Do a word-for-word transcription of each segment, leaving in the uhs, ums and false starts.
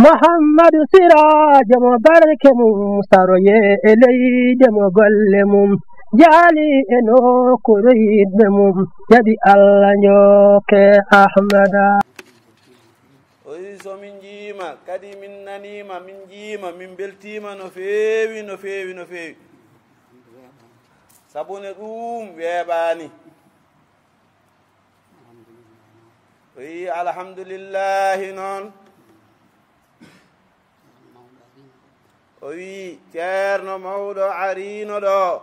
Muhammadu Siraajo mo barke mum saroye e leyde mo golle mum jaali e nokkuure yiɗɓe mum jaɓi Allah njokke Ahmada. O wi so min njiima kadi min naniima min njiima min mbeltiima no feewi no feewi no feewi. Sabu ne ɗuum weeɓaani. O wi alhamdulillahi noon. O wi ceerno mawɗo ariino ɗo.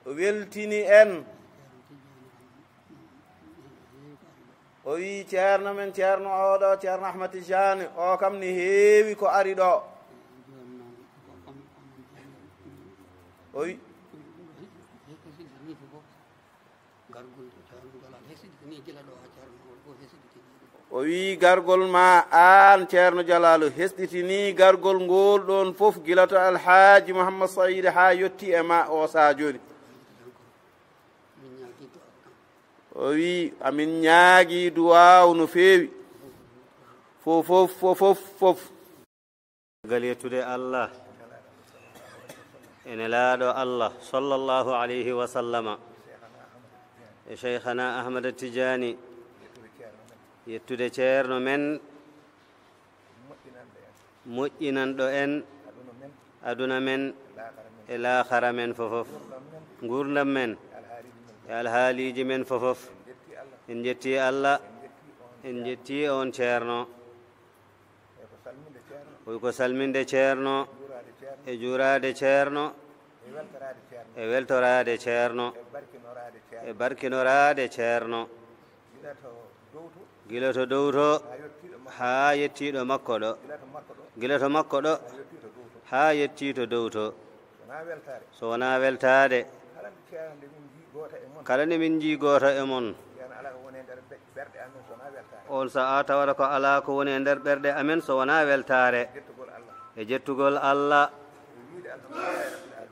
O weltini en. O wi ceerno men ceerno oɗo ceerno Ahmad Tijani o kam ne heewi ko ari ɗo. O wi Gargol Ceerno Jalal hesɗitini gila ɗo haa Ceerno Mawɗo fof hesɗitini ɗum. O wii gargol ma aan Ceerno Jalaalu hesɗitinii gargol ngool ɗoon fof gila to Alhaaji Muhammad Sayiid haa yottii e ma oo sahaa jooni. Min ñaagii du'aaw kam. O wii amin ñaagii du'aaw no feewi. Fof fof fof fof fof. Gal yettude Allah e nelaaɗo Allah sallallahu alayhi wa sallama e Cheikhana Ahmada Tijaani, yettude ceerno men moƴƴinanɗo en aduna men e laakhara men fofof, nguurndam men e alhaaliiji men fofof. En njettii Allah, en njettii on ceerno. Wi ko salminde ceerno e juuraade ceerno e weltoraade ceerno e barkinoraade ceerno gila to dow to haa yettiiɗo makko ɗo gila to makko ɗo haa yettii to dow to. So wonaa weltaade kala nde min njii gooto e mon on sa'a tawata ko alaa ko woni e nder ɓerɗe amen so wonaa weltaare e jettugol Allah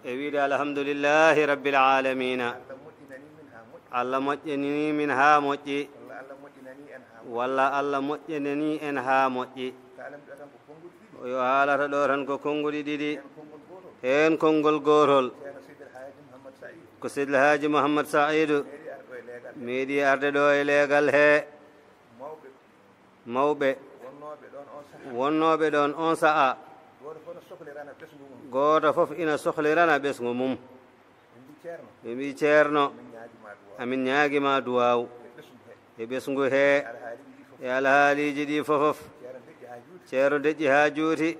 e wiide alhamdulillahi rabbil aalamiina. Allah moƴƴinanii min haa moƴƴi walla Allah moƴƴinanii en haa moƴƴi. Yo haalata ɗo tan ko konnguɗi ɗiɗi heen konngol gootol. Ko Seydi Alhaaji Muhammad Saidu meeɗi arde ɗo e leegal he mawɓe wonnooɓe ɗoon on sa'a gooto fof ina sohlirana ɓesngu mum. Ɓe mbii ceerno amin ñaagi ma duwaaw e ɓesngu he e alhaaliiji ɗi fofof. Ceerno deƴƴi haa juuti.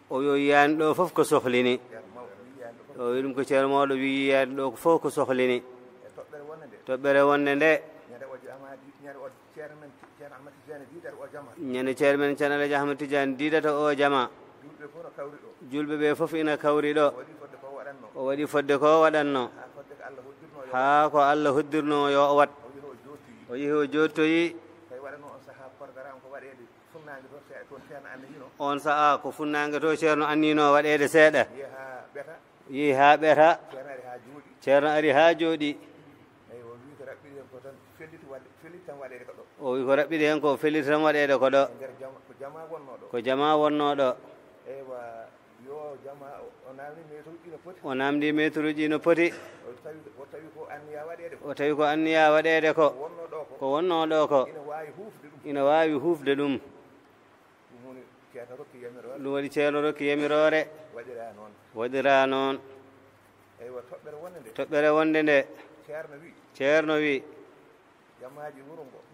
O wi o yiyaani ɗo fof ko sohlini. O wi ɗum ko ceerno mawɗo wi yiyaani ɗo fof ko sohlini. Toɓɓere wonde nde ñande ceerno men ceerno Alhaji Ahmad Tijaani diidata o jama. Julɓe ɓe fof ina kawri ɗo. O waɗi fodde ko waɗanno haa ko Allah hoddirno yo o waɗ. O yehi o joottoyi. On sa'a ko funnaange to ceerno annino waɗeede seeɗa. Yehi haa ɓeta. Ceerno ari haa jooɗi. O wi ko raɓɓiɗi heen ko felliti tan waɗeede ko ɗo. Ko jama wonnoo ɗo. O naamndii meeturuuji no poti. O tawi ko anniya waɗeede ko ko wonnoo ɗo ko ina waawi huufde ɗum. Ɗum waɗi ceerno rokki yamiroore. Waɗiraa noon. Toɓɓere wonde nde ceerno wi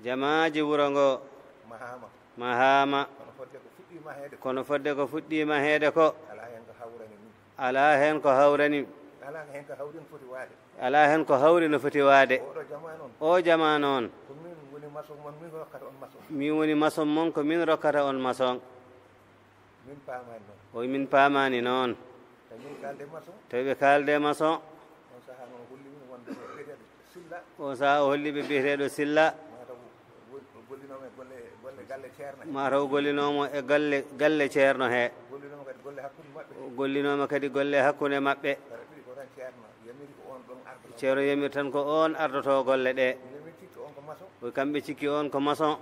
jamaaji wuro ngo mahaama. Kono fodde ko fuɗɗiima heede ko alaa heen ko hawrani. Alaa heen ko hawri no foti waade. O jamaa noon. Min woni mason mon ko min rokkata on mason. O wi min paamaani noon. Tawi ɓe kaalde mason. O saha o holli ɓe biyeteeɗo Silla. Mataw gollinoomo e galle ceerno he. Gollinooma kadi golle hakkunde maɓɓe. Ceerno yamir tan ko oon ardoto golle ɗe. Kamɓe cikki oon ko mason.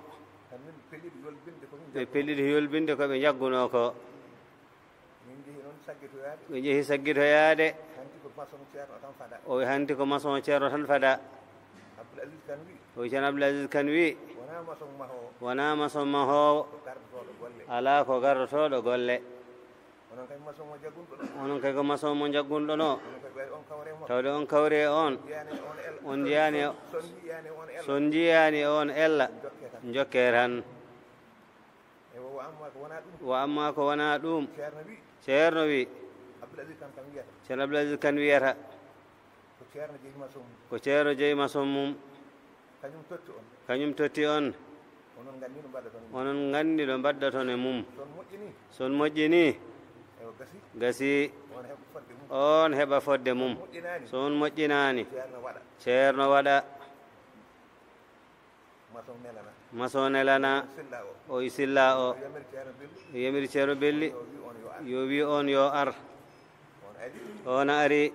Ɓe pellitii yolbinde ko ɓe njaggunoo ko. Min njehi noon saggitoyaade. Ɓe njehi saggitoyaade. Hanti ko maçon ceerno tan fada. O wi hanti ko maçon ceerno tan fada. Abdoul Aziz Kane wi. O wi ceerno Abdoul Aziz Kane wi. Wonaa maçon mahoowo. Wonaa maçon mahoowo. Ko gardotooɗo golle. Alaa ko gardotooɗo golle. Onon kay maçon mo jaggunɗo ɗo. Onon kay ko maçon mo jaggunɗo ɗo. Onon kay ɓay on kawre mo. Tawde on kawre on. Njiyaani on el-, on njiyaani, son, son njiyaani on ella. Son njiyaani on ella. Njokke tan. Njokke tan. Ewa, wa amma ko wonaa ɗum. Wa amma ko wonaa ɗum. Ceerno wi. Ceerno wi. Abdoul Aziz Kane kam wiyata. Ceerno Abdoul Aziz Kane wiyata. Ko Ceerno jeyi maçon mum. Ko Ceerno jeyi maçon mum. Kañum totti on. Kañum totti on. Onon nganndi no mbaɗɗoton e mum. Onon nganndi no mbaɗɗoton e mum. So on moƴƴini. So on moƴƴini. Ewa, gasi. Gasi. On heɓa fodde mum. On heɓa fodde mum. Moƴƴinaani. So on moƴƴinaani. Ceerno waɗa. Ceerno waɗa. Maçon nelana. Maçon nelana. Silla o. O wi silla o. Yamiri Ceerno Belli. Yamiri Ceerno Belli. Yo wi on yo ar. Yo wi on yo ar. On ari. On ari.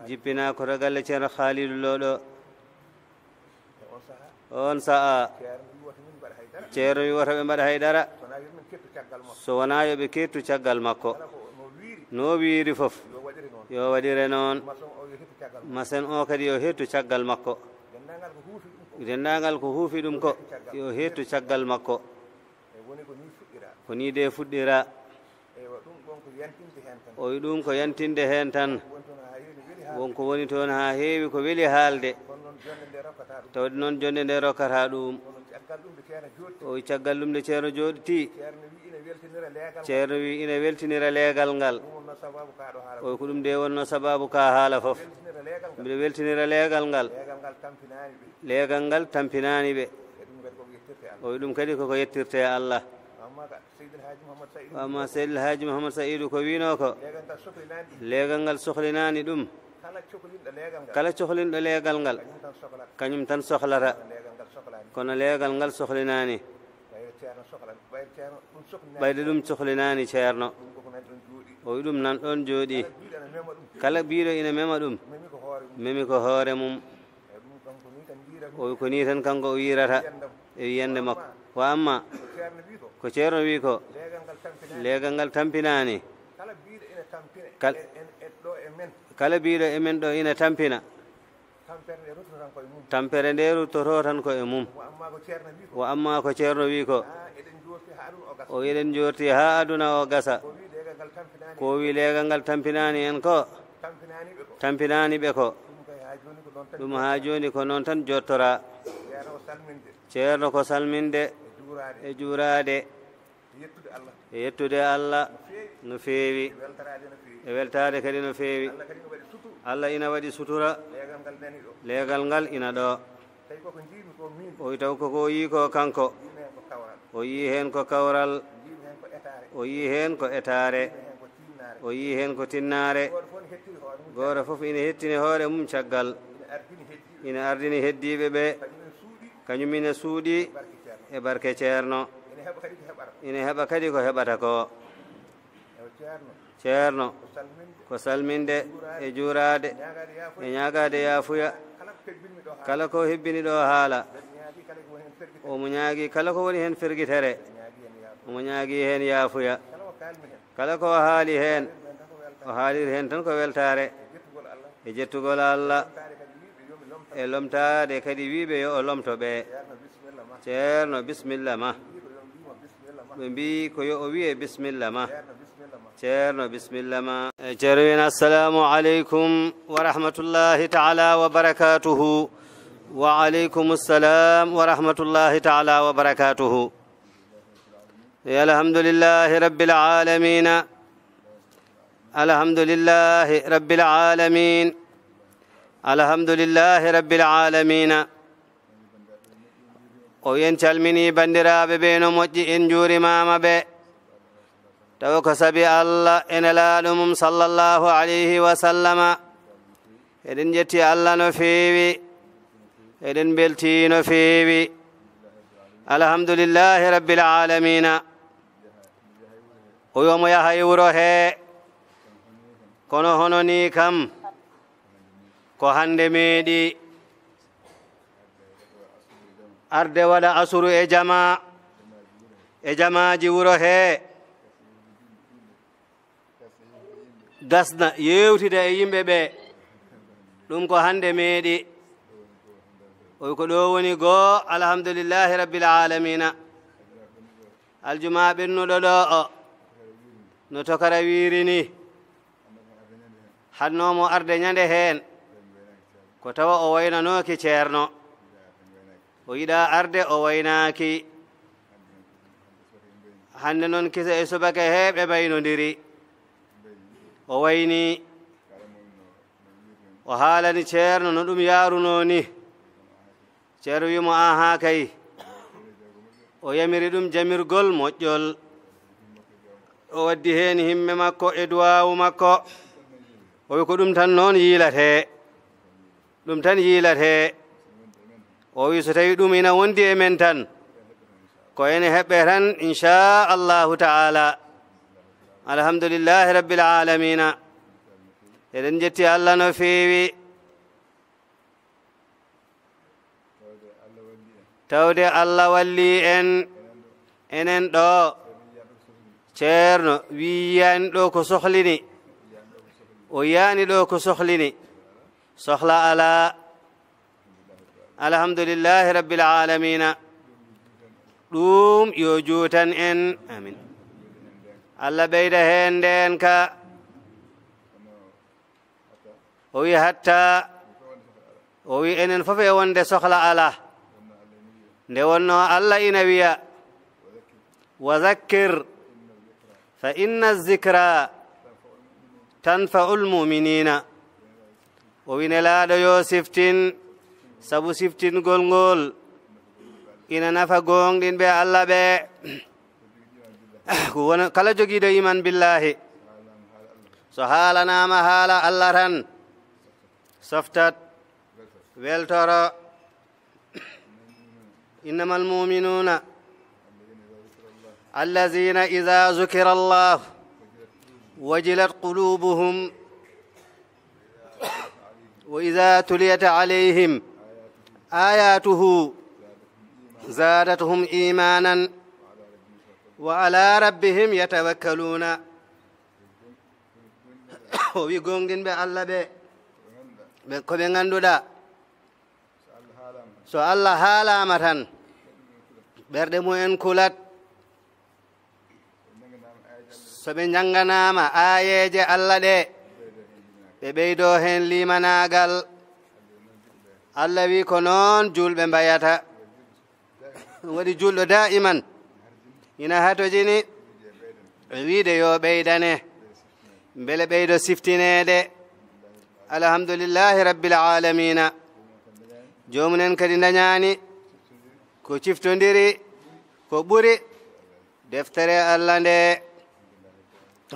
Jippina ko to galle Ceerno Haalidou. Jippina ko to galle Ceerno Haalidou Lo ɗo. E on sahaa. On sahaa. Ceerno wi wota min mbaɗ hay dara. Ceerno wi wota ɓe mbaɗ hay dara. So wonaa yo min kettu caggal makko. So wonaa yo ɓe kettu caggal makko. Kala ko no wiiri. No wiiri fof. Yo waɗire noon. Yo waɗire noon. Maçon o yo hettu caggal makko. Maçon o kadi yo hettu caggal makko. Denndaangal ko huufi ɗum ko. Denndaangal ko huufi ɗum ko. Yo hettu caggal makko. E woni ko nii fuɗɗiraa. Ko nii de fuɗɗiraa. Eywa, ɗum ɗon ko yantinde heen tan. O wi ɗum ko yantinde heen tan. Woni toon haa heewi, weli haalde. Won ko woni toon haa heewi ko weli haalde. Kono noon, jonnde nde rokkata ɗum. Tawde noon, jonnde nde rokkata ɗum. Kono caggal ɗum nde Ceerno jooɗti. O wi caggal ɗum nde Ceerno jooɗti. Ceerno wi ina weltinira leegal ngal. Ceerno wi ina weltinira leegal ngal. Ɗum wonnoo sabaabu kaa ɗo haala. O wi ko ɗum de wonnoo sabaabu kaa haala fof. Weltinira leegal ngal. Mbiɗo weltinira leegal ngal. Leegal ngal tampinaani ɓe. Leegal ngal tampinaani ɓe. E ɗum kadi ko yettirte Allah. O wi ɗum kadi koko yettirte Allah. Amma ka Seydi El Haaji Muhammad Sa'idu. Amma Seydi El Haaji Muhammad Sa'idu ko wiinoo ko. Leegal ngal sohlinaani ɗum. Leegal ngal sohlinaani ɗum. Kala cohlinɗo leegal ngal. Kala cohlinɗo leegal ngal. Kañum tan sohlata. Kañum tan sohlata. Kono leegal ngal sohlaani. Kono leegal ngal sohlinaani. Ɓayde Ceerno sohla-, ɓayde Ceerno ɗum sohlinaani. Ɓayde ɗum sohlinaani Ceerno. Ɗum ko ko nan ɗon jooɗi. O wi ɗum nan ɗon jooɗi. Kala biiɗo ina mema ɗum. Kala biiɗo ina mema ɗum. Memi ko hoore mum. Memi ko hoore mum. E ɗum kanko nii tan wiirata. O wi ko nii tan kanko o wiirata. Yiyannde makko. E yiyannde makko. Wa amma. Wa amma. Ko Ceerno wi ko. Ko Ceerno wi ko. Leegal ngal tampinaani. Leegal ngal tampinaani. Kala biiɗo ina tampina. Kal-, e, e, e ɗo e men. Kala biiɗo e men ɗo ina tampina. Tampere nde ruttoto tan ko e mum. Tampere nde ruttoto tan ko e mum. Wa amma ko Ceerno wi ko. Wa amma ko Ceerno wi ko. Ah, eɗen joorti haa aduna o gasa. O eɗen joorti haa aduna o gasa. Ko wi leegal ngal tampinaani. Ko wi leegal ngal tampinaani en ko. Tampinaani ɓe ko. Tampinaani ɓe ko. Ɗum kay haa jooni ko noon tan. Ɗum haa jooni ko noon tan jottoraa. Ceerno ko salminde. Ceerno ko salminde. E juuraade. E juuraade. E yettude Allah. E yettude Allah. No feewi. No feewi. E weltaraade no feewi. E weltaade kadi no feewi. Allah kadi no waɗi sutura. Allah ina waɗi sutura. Leegal ngal nani ɗo. Leegal ngal ina ɗo. Tawi koko njiimi ko miin. O wi taw koko o yii ko kanko. Njiimi heen ko kawral. O yii heen ko kawral. Njiimi heen ko etaare. O yii heen ko etaare. Njiimi heen ko tinnaare. O yii heen ko tinnaare. Gooto fof ne hettiri hoore mum. Gooto fof ina hettini hoore mum caggal. Ina ardini heddiiɓe. Ina ardini heddiiɓe ɓe. Kañum en suuɗi. Kañum ina suuɗi. E barke Ceerno. E barke Ceerno. Ina heɓa kadi ko heɓata ko. Ina heɓa kadi ko heɓata ko. Ewa Ceerno. Ceerno. Ko salminde. Ko salminde. Juuraade. E juuraade. Ñaagaade yaafuya. E ñaagaade yaafuya. Kala ko hebbinmi ɗo haala. Kala ko hebbini ɗo haala. Mbeɗa ñaagii kala ko woni heen fergitere. Omo ñaagii kala ko woni heen fergitere. Mbeɗa ñaagii heen yaafuya. Omo ñaagii heen yaafuya. Kala ko kaalmi heen. Kala ko haali heen. Haaliri heen tan ko weltaare. O haaliri heen tan ko weltaare. E jettugol Allah. E jettugol Allah. E lomtaade kadi wiyɓe yo mi lomto. E lomtaade kadi wiyɓe yo o lomto ɓe. Ceerno, bisimilla ma. Ceerno, bisimilla ma. Ɓe mbiyi ko yo mi wiye bisimilla ma. Ɓe mbiyi ko yo o wiye bisimilla ma. Ceerno, bisimilla ma. Ceerno, bisimilla ma. E, Ceerno wiyen, "Assalamu aleykum wa rahmatullahi taala wa barakatuhu." Wa aleykum salam wa rahmatullahi taala wa barakatuhu. E, alhamdulillahi rabbil alamina. Alhamdulillahi rabbil alamin. Alhamdulillahi rabbil alamina. O wi en calminii banndiraaɓe ɓe no moƴƴi, en njuurimaama ɓe. Tawa ko sabi Allah e Nelaaɗo mum sallallahu alayhi wa sallama. Eɗen njetti Allah no feewi. Eɗen mbeltii no feewi. Alhamdulillahi rabbil alamina. O wi omo yaha e wuro hee. Kono hono nii kam, ko hannde meeɗi arde waɗa asuru e jama. e jamaaji wuro hee, gasna yeewtida e yimɓe ɓe. Ɗum ko hannde meeɗi. O wi ko ɗo woni goo, alhamdulillahi rabbil aalamiina. Aljumaa ɓennuɗo ɗo o, no tokara wiiri ni, hannoo mo arde ñande heen, ko tawa o waynanooki ceerno. O yiɗaa arde, o waynaaki. Hannde noon kisa e subaka hee ɓe mbaynondiri. O wayni, o haalani ceerno no ɗum yaarunoo ni. Ceerno wi mo, "Ahaa kay." O yamiri ɗum jamirgol moƴƴol. O waddi heen himme makko e duwaawu makko. O wi, "Ko ɗum tan noon yiilatee. Ɗum tan yiilatee." O wi, "So tawi ɗum ina wondi e men tan, ko ene heɓɓe tan, inchallahu taala." Alhamdulillahi rabbil aalamiina. Eɗen njetti Allah no feewi. Tawde Allah walli en, enen ɗo, ceerno wi yiyaani ɗo ko sohlini, o yiyaani ɗo ko sohlini, sohla alaa. Alhamdulillahi rabbil aalamiina. Ɗum yo juutan en. Amin. Allah ɓeyda heen ndeen ka. O wi hatta, o wi enen fof e wonde sohla alaa. Nde wonnoo Allah ina wiya, "Wa zakkir, fa inna zikra tanfa'ul mu'miniina." O wi Nelaaɗo yo siftin, sabu siftingol ngol ina nafa gooŋɗinɓe Allah ɓe. Ko wona kala jogiiɗo iman billahi, so haalanaama haala Allah tan, softat, weltoro. Innamal mu'minuuna allazina iza zukira Allah wajilat qulubuhum wa iza tuliyat alayhim ayatuhu zadatuhum imanan wa ala rabbihim yatawakkaluuna. O wi gooŋɗinɓe Allah ɓe, ɓe, ko ɓe ngannduɗaa, so Allah haalaama tan, ɓerɗe mumen kulat. So ɓe njannganaama aayeeje Allah ɗe, ɓe ɓeydoo heen liimanaagal. Allah wi ko noon juulɓe mbayata. Ɗum waɗi juulɗo daa'iman ina hatojini e wiide yo ɓeydane, mbele ɓeydo siftineede. Alhamdulillahi rabbil aalamiina. Joomumen kadi ndañaani ko ciftondiri, ko ɓuri deftere Allah nde.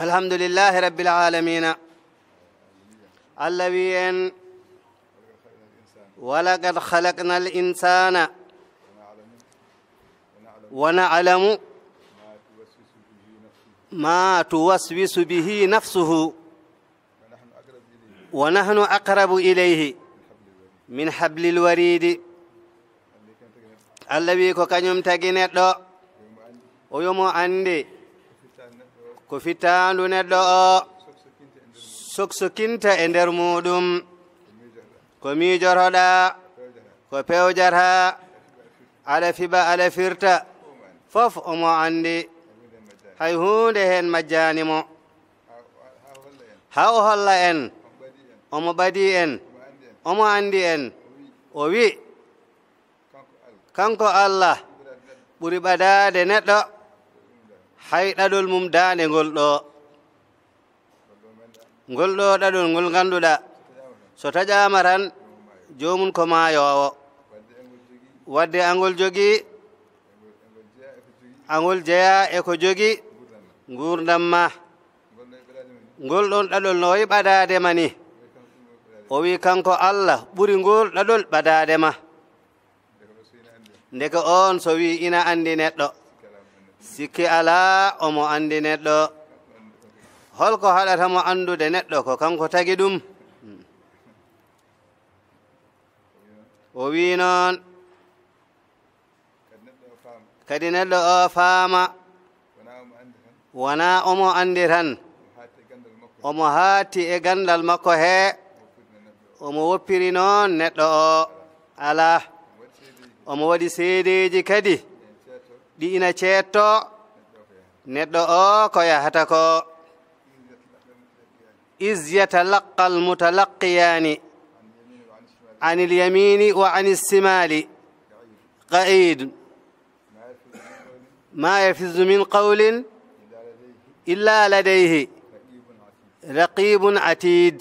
Alhamdulillahi rabbil aalamiina. Allah wi en, "Walaqad khalaqnal insana wa na'lamu ma tuwaswisu bihi nafsuhu wa nahnu aqrabu ilayhi min hablil waridi." Allah wi ko kañum tagi neɗɗo, o yomo anndi ko fittaandu neɗɗo o soksokinta e nder muɗum, ko miijotoɗaa, ko pewjata, aɗa fiɓa, aɗa firta, fof omo anndi. Hay huunde heen majjaani mo. Haa o holla en, omo ɓadii en, omo anndi en. O wi, kanko Allah ɓuri ɓadaade neɗɗo hay ɗaɗol mum daande ngol ɗo. Ngol ɗo ɗaɗol ngol ngannduɗaa, so taƴaama tan, joomum ko maayoowo. Wadde angol jogii, angol jeyaa e ko jogii nguurndam ma. Ngol ɗoon ɗaɗol no wayi ɓadaade ma ni. O wi kanko Allah ɓuri ngol ɗaɗol ɓadaade ma. Ndeke oon so wi ina anndi neɗɗo, sikki alaa omo anndi neɗɗo. Holko haɗata mo anndude neɗɗo ko kanko tagi ɗum? O wi noon, kadi neɗɗo o faama Wonaa omo anndi tan, omo haatti e ganndal makko he, omo woppiri noon neɗɗo o. Alaa, omo waɗi seedeeji kadi ɗi ina ceettoo neɗɗo o ko yahata ko. إذ يتلقى المتلقيان عن اليمين وعن الشمال قعيد. ما يلفظ من قول إلا لديه رقيب عتيد.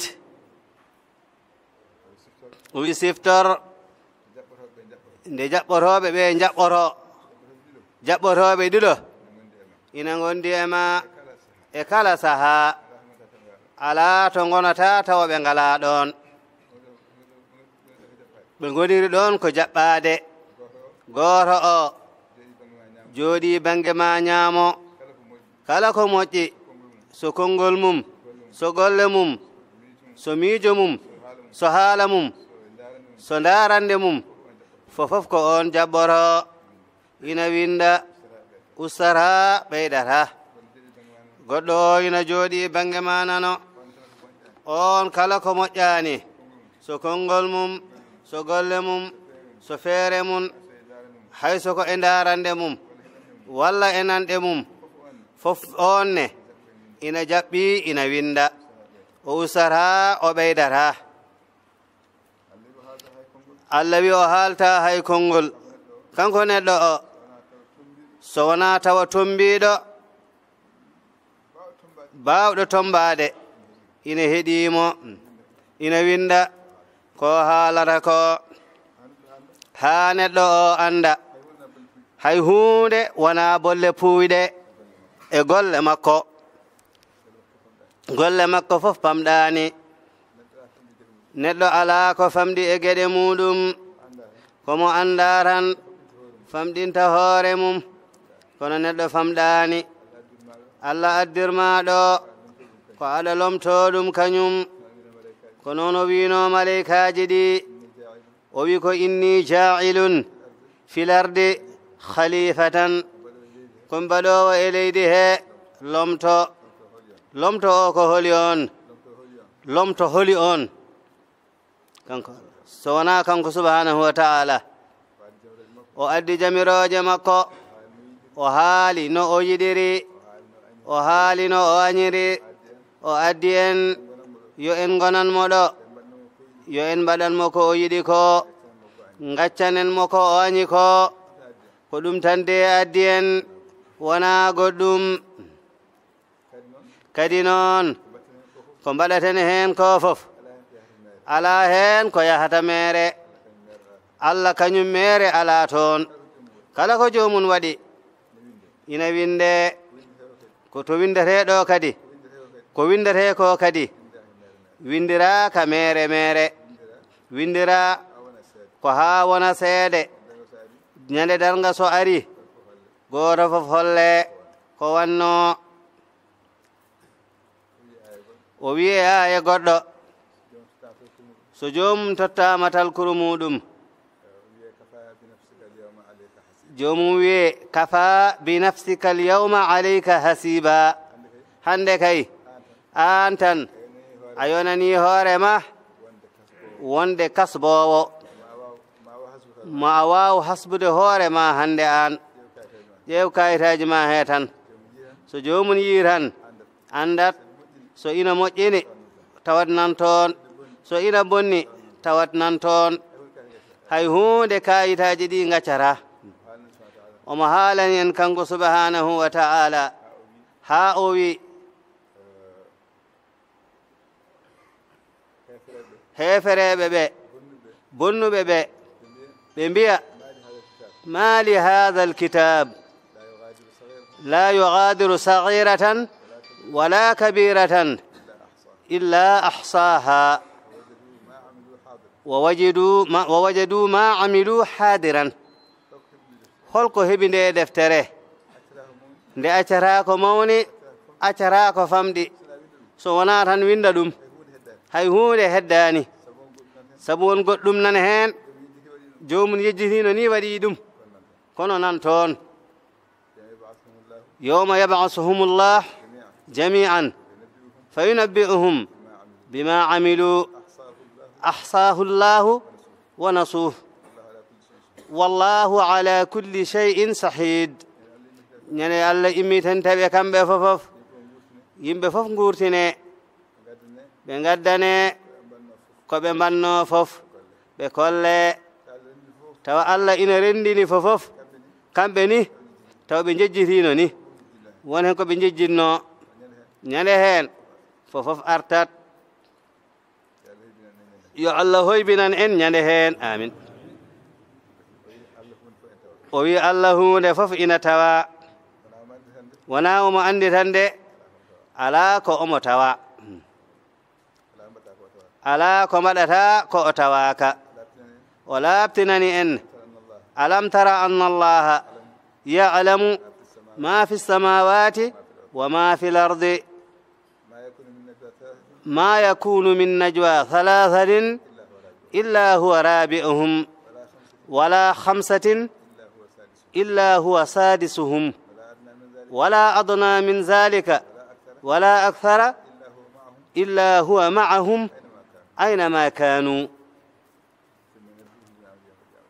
O wi siftor nde jaɓɓotooɓe ɓe njaɓɓoto. Jaɓɓotooɓe ɗiɗo ina ngondi e ma e kala sahaa. Alaa to ngonata tawa ɓe ngalaa ɗoon. Ɓe ngoniri ɗoon ko jaɓɓaade. Gooto o jooɗii bannge ma ñaamo. Kala ko moƴƴi, so konngol mum, so golle mum, so miijo mum, so haala mum, so ndaarannde mum, fof fof ko oon jaɓɓoto. Ina winnda, ustata, ɓeydata. Goɗɗo o ina jooɗii bannge ma nano. Oon kala ko moƴƴaani, so konngol mum, so golle mum, so feere mum, hay so ko e ndaarannde mum, walla e nanɗe mum, fof oon ne ina jaɓɓii, ina winnda. O ustata, o ɓeydata. Allah wi o haalta hay konngol. Kanko neɗɗo o, so wonaa tawa tommbiiɗo, baawɗo tommbaade, ina heɗii mo, ina winnda ko haalata ko, haa neɗɗo o annda. Hay huunde wonaa bolle puuyɗe e golle makko. Golle makko fof pamɗaani. Neɗɗo alaa ko famɗi e geɗe muuɗum. Ko mo anndaa tan famɗinta hoore mum. Kono neɗɗo famɗaani. Allah addirmaa ɗo ko aɗa lomtoo ɗum kañum. Ko noon o wiinoo maleykaaji ɗi. O wi ko inni jaa'ilun fil ardi khalifatan. Ko mi baɗoowo e leydi he lomto. Lomto o ko holi on? Lomto holi on? Kanko Allah. So wonaa kanko subhanahu wa ta'ala. O addi jamirooje makko. O haali no o yiɗiri. O haali no o añiri. O addi en yo en ngonan mo ɗo. Yo en mbaɗan mo ko o yiɗi ko. Ngaccanen mo ko o añi ko. Ko ɗum tan de addi en, wonaa goɗɗum. Kadi noon, ko mbaɗaten heen ko fof, alaa heen ko yahata meere. Allah kañum meere alaa toon. Kala ko joomum waɗi, ina winndee. Ko to winndetee ɗo kadi, ko winndetee ko kadi, winndiraa ka meere meere. Winndiraa ko haa wona seede. Ñande darnga so ari, gooto fof holle ko wannoo. O wi'e aaya goɗɗo, so joomum tottaama talkuru muuɗum, joomum wi'e, "Kafa bi nafsika al yawma alayka hasiba." Hannde kay, aan tan, a yonanii hoore ma wonde kasboowo. Ma a waaw hasbude hoore ma hannde aan. Ƴeew kayitaaji ma he tan. So joomum yii tan, anndat so ina moƴƴini, tawat nan toon. So ina bonni, tawat nan toon. Hay huunde kayitaaji ɗi ngaccataa. Omo haalani en kanko subhanahu wa ta'ala, haa o wi, heefereeɓe ɓe, bonnuɓe ɓe, ɓe mbiya, "Ma li haadha alkitab la yughadiru saghiratan wala kabiratan illa ahsaha wa wajadu ma, wa wajadu ma amilu hadiran." Holko heɓi nde deftere? Nde accataa ko mawni, accataa ko famɗi. So wonaa tan winnda ɗum, hay huunde heddaani. Sabu won goɗɗum nan heen, joomum yejjitiino ni waɗi ɗum. Kono nan toon. يوم يبعثهم الله جميعا فينبئهم بما عملوا أحصاه الله ونسوه والله على كل شيء شهيد. Ñande Allah immitanta ɓe kamɓe fofof, yimɓe fof nguurtine, ɓe ngaddane ko ɓe mbanno fof, ɓe kolle. Tawa Allah ina renndini fofof, kamɓe ni, tawa ɓe njejjitiino ni. Won heen ko ɓe njejjitnoo. Ñande heen, fofof artat. Yo Allah hoybinan en ñande heen. Amin. O wi Allah huunde fof ina tawa. Wonaa omo anndi tan de, alaa ko omo tawa. Alaa ko mbaɗata ko o tawaaka. O laaɓtinani en. Alam tara anna Allaha ya'lamu ma fi samawati wa ma fi lardi. ما يكون من نجوى ثلاثة إلا هو رابعهم ولا خمسة إلا هو سادسهم ولا أدنى من ذلك ولا أكثر إلا هو معهم أينما كانوا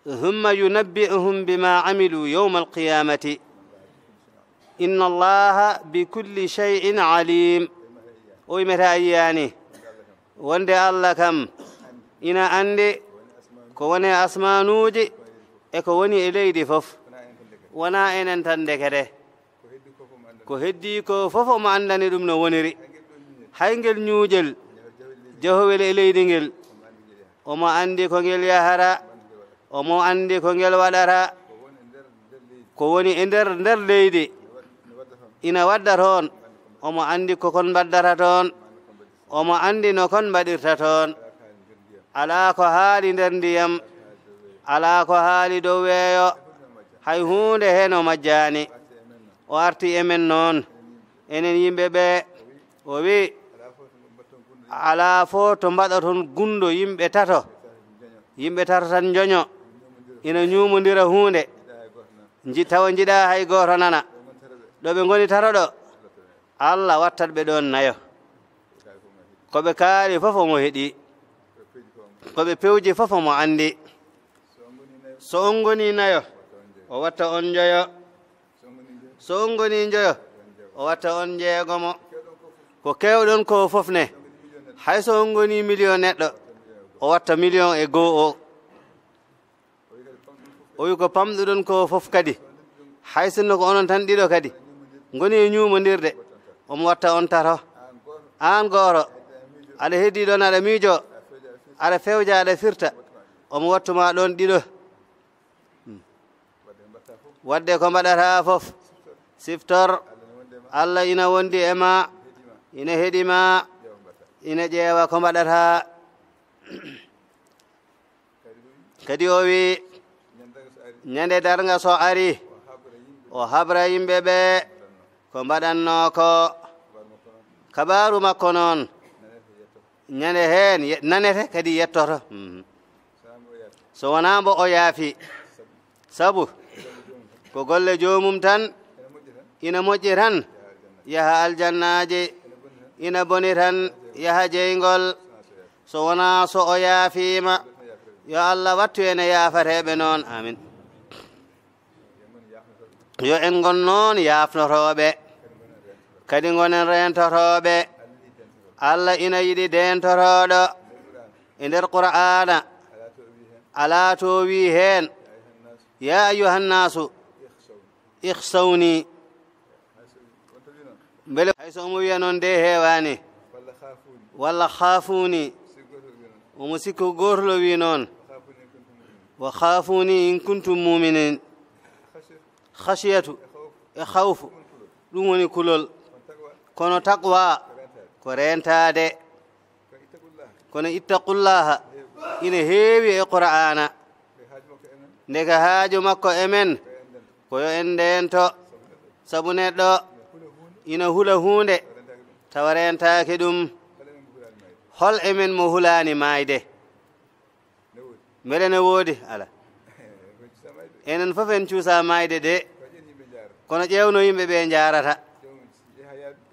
ثم ينبئهم بما عملوا يوم القيامة إن الله بكل شيء عليم. O wi mete a yiyaani wonde Allah kam ina anndi ko woni e asmaanuuji e ko woni e leydi fof. Wonaa enen tan ndekete. Ko heddii ko fof omo anndani ɗum no woniri. Hay ngel ñuuƴel jahowel e leydi ngel, omo anndi ko ngel yahara, omo anndi ko ngel waɗara. Ko woni e nder, nder leydi ina wadda toon, omo anndi ko kon mbaddata toon, omo anndi no kon mbaɗirta toon. Alaa ko haali nder ndiyam, alaa ko haali dow weeyo, hay huunde heen o majjaani. O arti e men noon, enen yimɓe ɓe, o wi, alaa fof to mbaɗoton gunndo yimɓe tato, yimɓe tato tan njoño, ina ñuumondira huunde, nji-, tawa njiɗaa hay gooto nana. Ɗo ɓe ngoni tato ɗo, Allah wattat ɓe ɗoon nayo. Ko ɓe kaali fof omo heɗii, ko ɓe pewji fof omo anndi. So on ngoni nayo, o watta on njoyo. So on ngoni njoyo, o watta on njeegomo. Ko keewɗon ko fof ne, hay so on ngoni miliyon neɗɗo, o watta miliyon e goo o. O wi ko pamɗuɗon ko fof kadi, hay sinno ko onon tan ɗiɗo kadi ngoni e ñuumondirde, omo watta on tato. Aan gooto, aɗa heddii ɗoon, aɗa miijoo, aɗa fewja, aɗa firta, omo wattuma ɗoon ɗiɗo. Wadde ko mbaɗataa fof, siftor. Allah ina wondi e ma, ina heɗi ma, ina ƴeewa ko mbaɗataa. Kadi o wi, ñande darnga so ari, o habra yimɓe ɓe ko mbaɗannoo ko. Kabaaru makko noon, ñande heen ye-, nanete kadi yettoto. Mhm. So wonaa mbo o yaafi, sabu ko golle joomum tan ina moƴƴi tan yaha aljannaaji, ina boni tan yaha jeyngol. So wonaa so o yaafiima, yo Allah wattu en e yaafateeɓe noon. Amin. Yo en ngon noon yaafnotooɓe, kadi ngonen reentotooɓe. Allah ina yiɗi deentotooɗo. E nder Qur'aana, alaa to wii heen, "Yaa ayyuhan naasu, ikhsawni." Mbele hay so omo wiya noon de heewaani. Walla "Khaafuni." Omo sikki ko gootol o wii noon. "Wa khaafuni in kuntum mu'minin." Khashiyatu e khawfu, ɗum woni kulol. Kono taqwa ko reentaade. Kono ittaqullaha ina heewi e Qur'aana. Ndeke haaju makko e men ko yo en ndeento. Sabu neɗɗo ina hula huunde tawa reentaaki ɗum. Hol e men mo hulaani maayde? Mbele ne woodi? Ala. Enen fof en cuusaa maayde de. Kono ƴeewno yimɓe ɓe njaarata.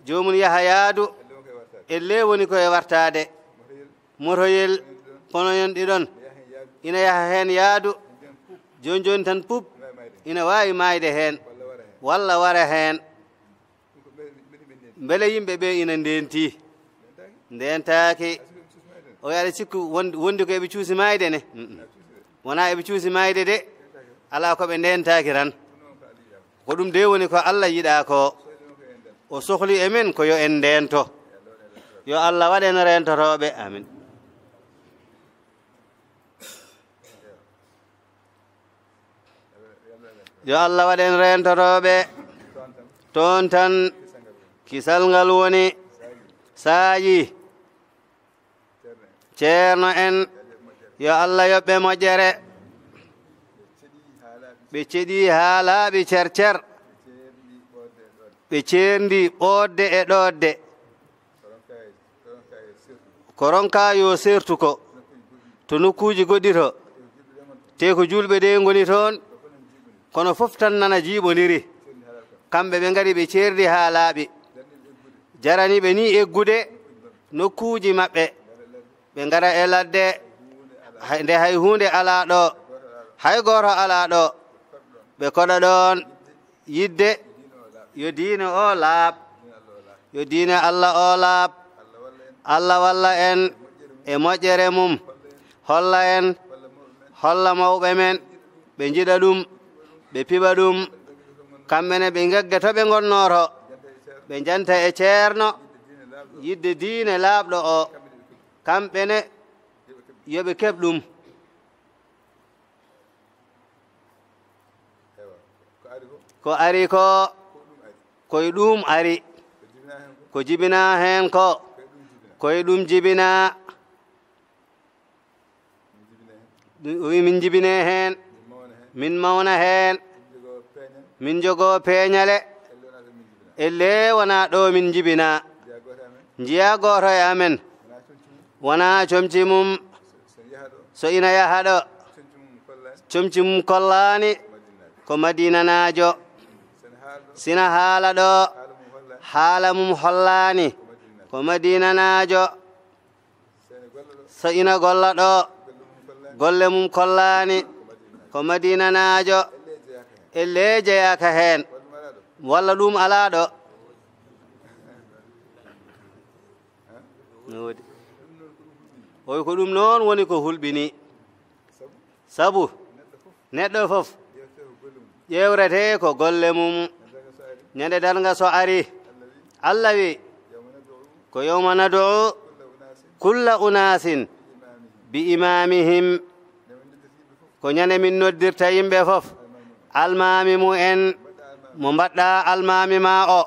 Joomum yaha yaadu, ellee woni ko e wartaade. Motoyel, ponoyon ɗiɗon, ina yaha heen yaadu. Jooni jooni tan pub, ina waawi maayde heen, walla wara heen. Mbele yimɓe ɓe ina ndeentii? Ndeentaaki. O wiya aɗa sikku won-, wondi ko eɓe cuusi maayde ne? Mm-mm. Wonaa eɓe cuusi maayde de, alaa ko ɓe ndeentaaki tan. Ko ɗum de woni ko Allah yiɗaa ko. O sohli e men ko yo en ndeento. Yo Allah waɗ en reentotooɓe. Amin. Yo Allah waɗ en reentotooɓe. Toon tan kisal ngal woni. Saayi. Ceerno en, yo Allah yoɓ ɓe moƴƴere. Ɓe ceɗii haa laaɓi cer cer. Ɓe ceerndi ɓoodde e ɗoodde. Ko ronka yo seertu ko to nokkuuji goɗɗi to, te ko juulɓe de ngoni toon, kono fof tan nana jiiɓondiri. Kamɓe ɓe ngari ɓe ceerdi haa laaɓi. Jarani ɓe ni eggude nokkuuji maɓɓe. Ɓe ngara e ladde, hay, nde hay huunde alaa ɗo, hay gooto alaa ɗo. Ɓe koɗa ɗoon yiɗde yo diine o laaɓ, yo diine Allah o laaɓ. Allah walla en e moƴƴere mum, holla en, holla mawɓe men, ɓe njiɗa ɗum, ɓe piɓa ɗum. Kamɓe ne ɓe ngagga to ɓe ngonnoo to, ɓe njanta e ceerno yiɗde diine laaɓɗo o. Kamɓe ne yo ɓe keɓ ɗum. Ko ari ko, ko e ɗum ari. Ko jibinaa heen ko, ko e ɗum jibinaa. O wi min njibinee heen, min mawna heen, min njogoo peeñale. Ellee wonaa ɗo min njibinaa. Njiyaa gooto e amen, wonaa comci mum. So ina yaha ɗo, comci mum kollaani ko Madinanaajo. Sina haala ɗo, haala mum hollaani ko Madinanaajo. So ina golla ɗo, golle mum kollaani ko Madinanaajo. Ellee jeyaaka heen, walla ɗum alaa ɗo. No woodi. O wi ko ɗum noon woni ko hulɓini. Sabu neɗɗo fof ƴeewretee ko golle mum. Ñande darnga so ari, Allah wi ko yawma nad'u kulla unaasin bi imaamihim. Ko ñande min noddirta yimɓe fof, almaami mumen, mo mbaɗɗaa almaami maa o,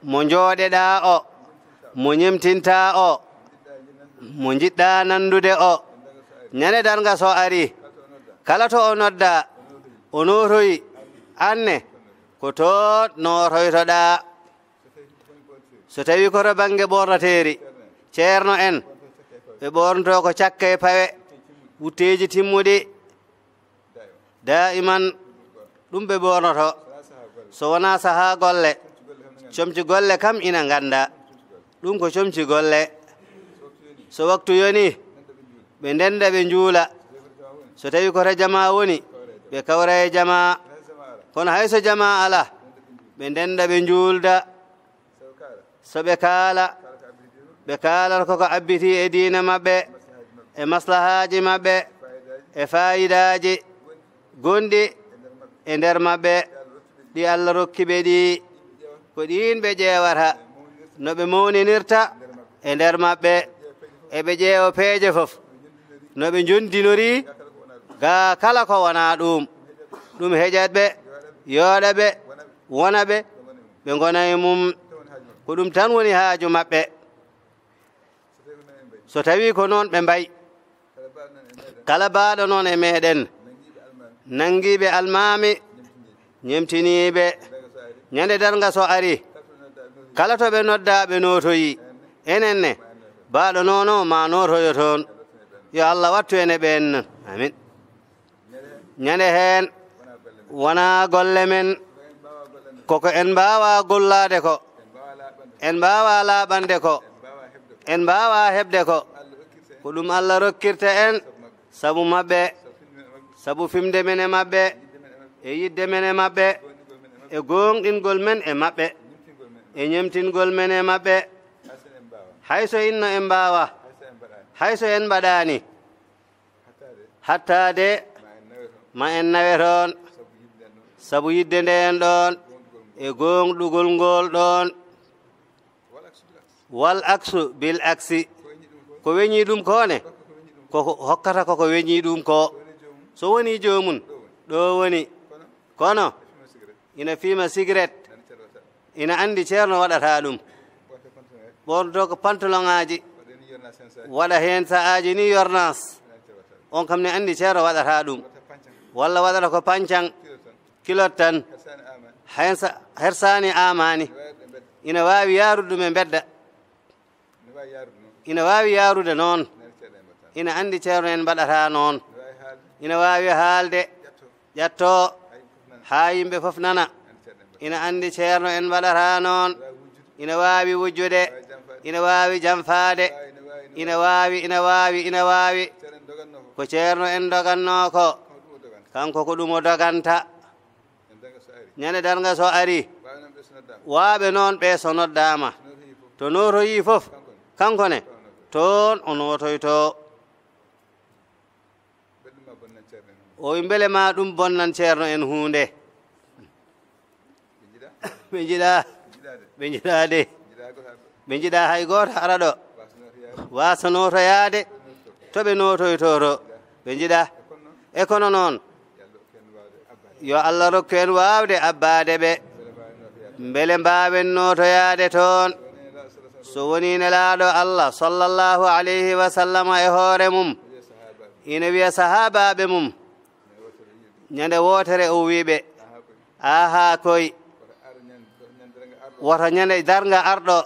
mo njooɗeɗaa o, mo ñemtintaa o, mo njiɗɗaa nanndude o. Ñande darnga so ari, kala to o noddaa, o nootoyi, aan ne ko toon nootoytoɗaa. So tawii ko to bannge ɓoornateeri, ceerno en, ɓe ɓoornotoo ko cakke e pawe, wutteeji timmuɗi. Daa'iman ɗum ɓe ɓoornotoo. So wonaa sahaa golle, comci golle kam ina nganndaa. Ɗum ko comci golle. So waktu yonii, ɓe ndennda ɓe njuula. So tawii ko to jamaa woni, ɓe kawra e jamaa. Kono hay so jamaa alaa, ɓe ndennda ɓe njuulda. So ɓe kaala, ɓe kaalata ko ko abbitii e diine maɓɓe, e maslahaaji maɓɓe, e faayidaaji gonɗi e nder maɓɓe, ɗi Allah rokki ɓe ɗi. Ko ɗiin ɓe ƴeewata, no ɓe mawninirta e nder maɓɓe, eɓe ƴeewa peeje fof, no ɓe njondinori, gaa kala ko wonaa ɗuum. Ɗum heƴat ɓe, yooɗa ɓe, wona ɓe, ɓe ngona e mum. Ko ɗum tan woni haaju maɓɓe. So tawii ko noon ɓe mbayi, kala baaɗo noon e meeɗen, nanngiiɓe almaami, ñemtiniiɓe, ñande darnga so ari, kala to ɓe noddaa ɓe nootoyi, enen ne, baaɗo noon o ma nootoyo toon. Yo Allah wattu en e ɓeen. Amin. Ñande heen, wonaa golle men. Koko en mbaawaa gollaade ko, en mbaawaa laaɓande ko, en mbaawaa heɓde ko. Ko ɗum Allah rokkirta en sabu maɓɓe, sabu fimde men e maɓɓe, e yiɗde men e maɓɓe, e gooŋɗingol men e maɓɓe, e ñemtingol men e maɓɓe. Hay so inno en mbaawaa, hay so en mbaɗaani, hattaade ma en nawe toon, sabu yiɗde ndeen ɗoon e gooŋɗugol ngool ɗoon. Wal aksu bil aksi. Ko weñi ɗum ko ne, ko hokkata ko ko weñi ɗum ko. So woni joomum, ɗo woni. Kono ina fiima sigaret, ina anndi ceerno waɗata ɗum. Ɓorto ko pantoloŋaaji, waɗa heen sa'aaji ni yornaas. On kam ne anndi ceerno waɗata ɗum. Walla waɗata ko pancaŋ, kilot tan. Heen sa-, hersaani aamaani. Ina waawi yaarude ɗum e mbedda. Ina waawi yaarude noon. Ina anndi ceerno en mbaɗata noon. Ina waawi haalde, ƴatto, haa yimɓe fof nana. Ina anndi ceerno en mbaɗata noon. Ina waawi wujjude, ina waawi jamfaade, ina waawi, ina waawi, ina waawi. Ko ceerno en dogannoo ko, kanko ko ɗum o doganta. Ñande darnga so ari, waaɓe noon ɓe so noddaama, to nootoyii fof, kanko ne, toon o nootoytoo. O wi mbele ma ɗum bonnan ceerno en huunde. Ɓe njiɗaa, ɓe njiɗaa de. Ɓe njiɗaa hay gooto ara ɗo waasa nootoyaade to ɓe nootoytoo to. Ɓe njiɗaa. E kono noon, yo Allah rokku en waawde abbaade ɓe, mbele mbaawen nootoyaade toon. So wonii Nelaaɗo Allah sallallahu alayhi wa sallam e hoore mum ina wiya sahaabaaɓe mum, ñande wootere o wii ɓe, "Aha koy, woto ñande darnga arɗo,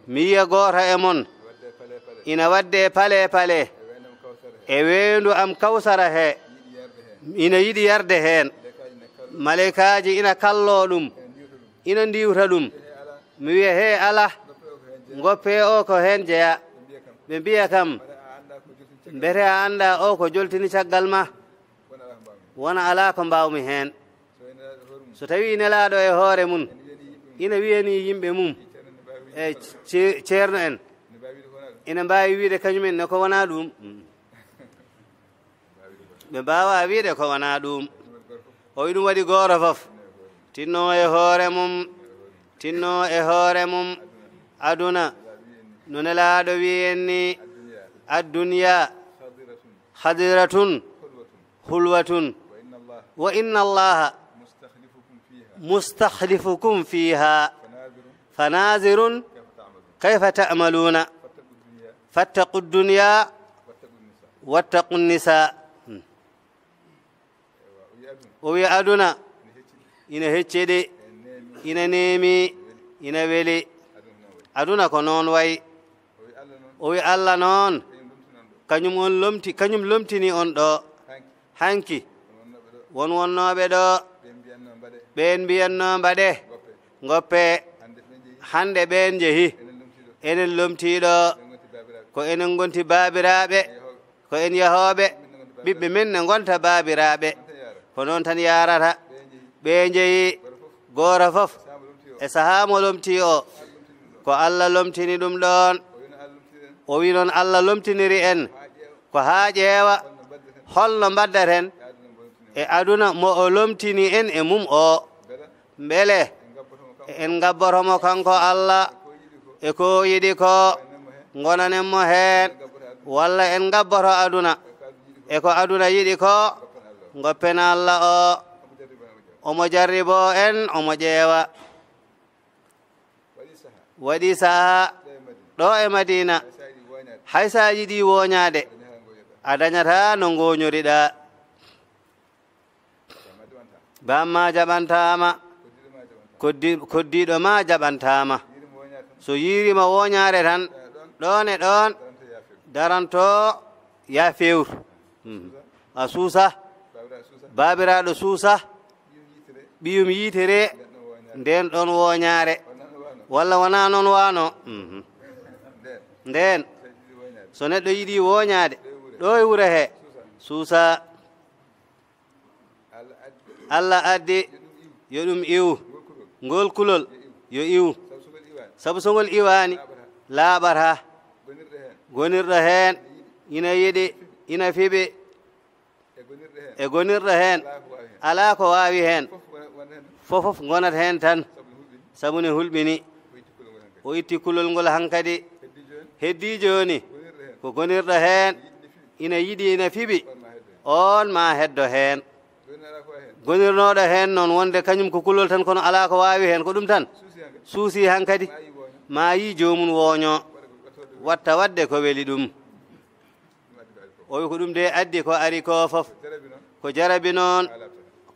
mi yiya gooto e mon ina waɗde pale pale e weendu am Kawsara he, ina yiɗi yarde heen. Maleykaaji ina kalloo ɗum, ina ndiwta ɗum. Mi wiya, 'He alaa, ngoppee o ko heen jeyaa.' Ɓe mbiya kam, 'Mbete a anndaa o ko joltini caggal ma?' Wona alaa ko mbaawmi heen. So tawii Nelaaɗo e hoore mum ina wiyanii yimɓe mum e ce-, ceerno en, ina mbaawi wiyde kañum en ne ko wonaa ɗum. Ɓe mbaawaa wiyde ko wonaa ɗum. O wi ɗum waɗi gooto fof tinnoo e hoore mum, tinnoo e hoore mum aduna. No Nelaaɗo wiyi en ni, "Adduniya hadiratun, hulwatun, wa inna Allaha mustakhlifukum fiha, fanazirun kayfa ta'maluna, fattaqu dunya, wattaqu nisa." O wiya aduna ina heccidi, ina neemi, ina weli. Aduna ko noon wayi. O wi Allah noon, kañum on lomti, kañum lomtini on ɗo. Hanki, won wonnooɓe ɗo, ɓeen mbiyannoo mbaɗe, ngoppe. Hannde ɓeen njehi, enen lomtii ɗo. Ko enen ngonti baabiraaɓe, ko en yahooɓe, ɓiɓɓe men ne ngonta baabiraaɓe. Ko noon tan yaarata. Ɓe njeyi, gooto fof e sahaa mo lomtii o, ko Allah lomtini ɗum ɗoon. O wi noon Allah lomtiniri en ko haa ƴeewa holno mbaɗdaten e aduna mo o lomtini en e mum o. Mbele en ngabboto mo kanko Allah e ko yiɗi ko, ngonanen mo heen, walla en ngabboto aduna e ko aduna yiɗi ko, ngoppen Allah o, omo jarriboo en, omo ƴeewa. Waɗi sahaa ɗo e Madina, hay so a yiɗi wooñaade, a dañataa no ngooñoriɗaa. Baam ma jaɓantaama, koddi-, koddiiɗo ma jaɓantaama. So yiiriima wooñaare tan, ɗoon e ɗoon daranto yaa feewtu. Mhm. A suusa, baabiraaɗo suusa, ɓiyum yiitere, Ndeen ɗoon wooñaare. Walla wonaa noon waano? Mhm. Ndeen, so neɗɗo yiɗi wooñaade, ɗo e wuro he, suusa. Allah addi, yo ɗum iw. Ngol kulol, yo iw. Sabu so ngol iwaani, laaɓata. Gonirɗo heen, ina yiɗi, ina fiɓi. E gonirɗo heen, alaa ko waawi heen. Fof ngonat heen tan, sabu ne hulɓini. O itti kulol ngol hankadi. Heddii jooni, ko gonirɗo heen, ina yiɗi, ina fiɓi, oon maa heddo heen. Gonirnooɗo heen noon, wonde kañum ko kulol tan, kono alaa ko waawi heen, ko ɗum tan. Suusi hankadi, maa yii joomum wooñoo. Watta waɗde ko weli ɗum. O wi ko ɗum de addi ko ari ko fof. Ko jarabi noon,